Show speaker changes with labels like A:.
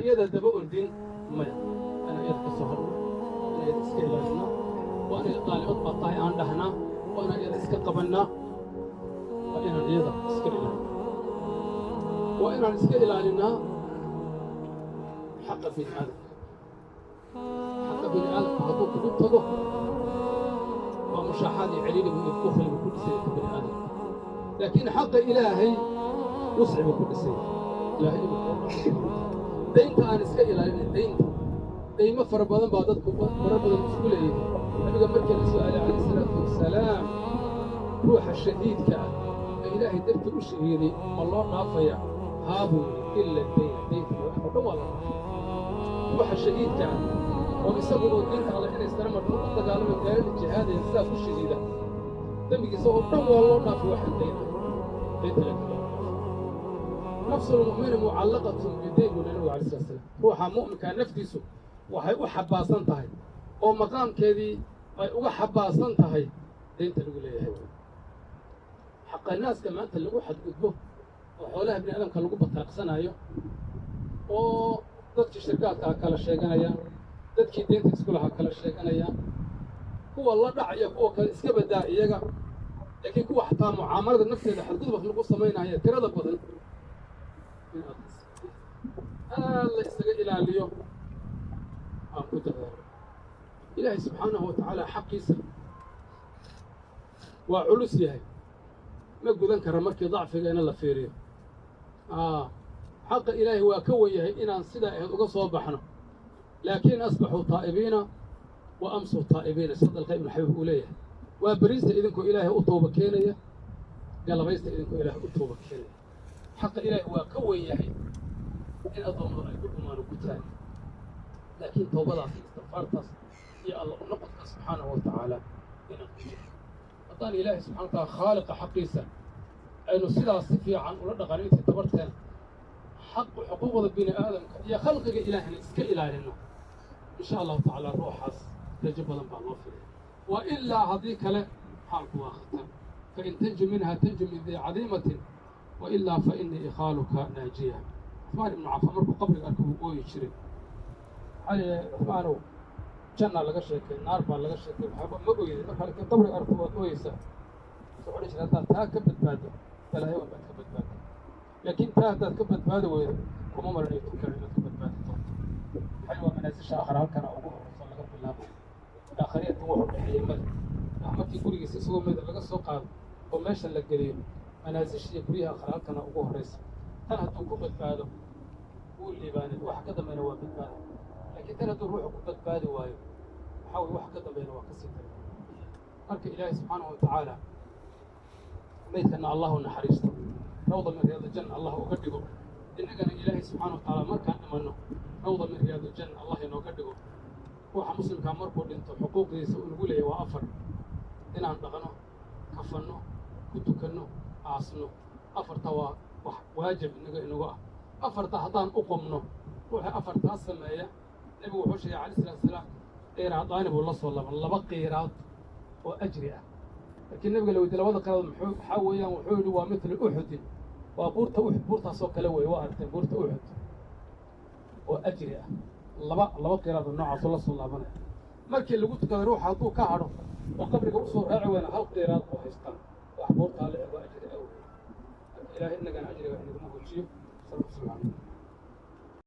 A: Iyada daba ordin maya, ana iyada ka soo harno, ana iyada iska ilaalinaa, waa inay qaalimad baa tahay aan dhahnaa, waa inaan iyada iska qabannaa, waa inaan iyada iska ilaalinaa, waa inaan iska ilaalinaa xaqa bini aadamka. Xaqa bini aadamka hadduu kugu tago, waa mushaaxaad iyo celiiligu iyo bukhligu ku dhisaya ka bini aadamka, laakiin xaqa Ilaahay wusci buu ku dhisaya. Ilaahay inuu kuu dhaco. Daynta aan iska ilaalina. Daynta, daymo fara badan baa dadku fara badan isku leeyihin. Nabiga markii la su'aalay calayhi salaatu wasalaam, ruuxa shahiidka ah ee Ilaahay dartii u shahiiday ma loo dhaafaya? Haa, buu yidhi, ila dayna. Daynta wax oo dhan waa la dhaafaya. Ruuxa shahiidka ah oo isagu oo diinta Alle inay sare marto u dagaalamo, gaalada jihaadaya, sidaa ku shahiida, dembigiisa oo dhan waa loo dhaafay waxaan dayn ahay. Daynta laakiin loo dhaafay. Nafsu lmu'mini mucallaqatun bidayn, buu nabigu alay slat slam. Ruuxa mu'minkaa naftiisu waxay u xabaasan tahay oo maqaamkeedii ay uga xabaasan tahay daynta lagu leeyahay. Xaqanaaska maanta lagu xadgudbo oo xoolaha bini aadamka lagu bataaqsanaayo oo dadkii shirkaadka ha kala sheeganayaan, dadkii deynta iskulaha kala sheeganayaan, kuwa la dhacaya, kuwa kale iska badaa iyaga, laakiin kuwa xataa mucaamalada nafteeda xadgudubka lagu samaynayo tirada badan, in aad aad la isaga ilaaliyo aan ku dadaalo. Ilaahay subxaanahu wa tacaala xaqiisa waa culus yahay, ma gudan kara markii dacfigeena la fiiriyo. Xaqa Ilaahay waa ka wen yahay inaan sidaa ahayd uga soo baxno, laakiin asbaxuu taa'ibiina wa amsuu taa'ibiina, sida dalka Ibnu Xabiib uu leeyahay. Waa beriista idinkoo Ilaahay u tooba keenaya, galabaysta idinkoo Ilaahay u tooba keenaya. Xaqa Ilaahay waa ka wen yahay in addoommadu ay ku dhumaan oo gutaan, laakiin toobadaas iyo istikfaartaas iyo Alla u noqodka subxaanahu wa tacaala inaan ku jirno. Haddaan Ilaahay subxana wa taala khaaliqa xaqiisa aynu sidaas si fiican ula dhaqano intii tabarteen, xaq xuquuqda bini aadamka iyo khalqiga Ilaahayna iska ilaalino, insha Allahu tacaala ruuxaas rajo badan baa loo filaya. Wa ilaa haddii kale xaalku waa khatar. Fain tanju minha tanju min dii cadiimatin, wa ilaa fa inii ikhaaluka naajiya. Cuثmaan ibnu Cafaan markuu qabriga arko wuu ooyi jiray. Maxaa leeyahay? Cuثmaanow, jannaa laga sheekay, naar baa laga sheekay, waxaaba ma oyday marka, laakiin qabriga arko waad ooyeysaa. Wuxuu odhan jiray, haddaad taa ka badbaado balaayo wan baad ka badbaado, laakiin taa haddaad ka badbaadi weydo kuma maranayo tukano inaad ka badbaadi doonto. Maxay waa manaasisha aakhira halkana ugu horeyso laga bilaabo. Aakhiriyatan wuxuu dhexeeya male. Markii gurigiisa isagoo meyda laga soo qaado oo meeshan la geliyo, manaasisha iyo guryaha aakhira halkana ugu horeysa. Tan hadduu ku badbaado wuu liibaanay, waxa ka dambayna waa badbaada, laakiin tan hadduu ruuxu ku badbaadi waayo, waxaa weye waxa ka dambayna waa kasii daray. Marka Ilaahay subxaanahu wa tacaala maydkana Allahu naxariisto, rawda min riyaad aljanna Allah uga dhigo. Innagana Ilaahay subxana wa tacaala markaan dhimanno rawda min riyaad aljanna Allah inooga dhigo. Ruuxa muslimkaa markuu dhinto xuquuqdiisa uu nagu leeyahy waa afar: inaan dhaqno, kafanno, ku tukanno, aasno. Afarta waa wax waajib inaga inagu ah. Afarta haddaan u qumno, ruuxa afartaas sameeya, nebigu wuxuu sheegay alayh salatu salaam qiiraadaani buu la soo laban, 2 qiiraad oo ajri ah. Markii nebiga la weydiye labada qiraad muxuu waxaa weeyaan, wuxuu yidhi waa mithlu Uxudin, waa buurta Uxud, buurtaasoo kale weeye. Waa aragteen buurta Uxud oo ajri ah. Laba qiraad oo noocaasoo la soo laabanaya. Markii lagu tukaday ruuxa hadduu ka hadho oo qabriga usoo raaci weyna, hal qiraad buu haystaa, wax buurtaa la ego ajri ah weeye. Marka Ilaahay innagana ajriga inaguma hojiyo. Salatu waslamu calaykum.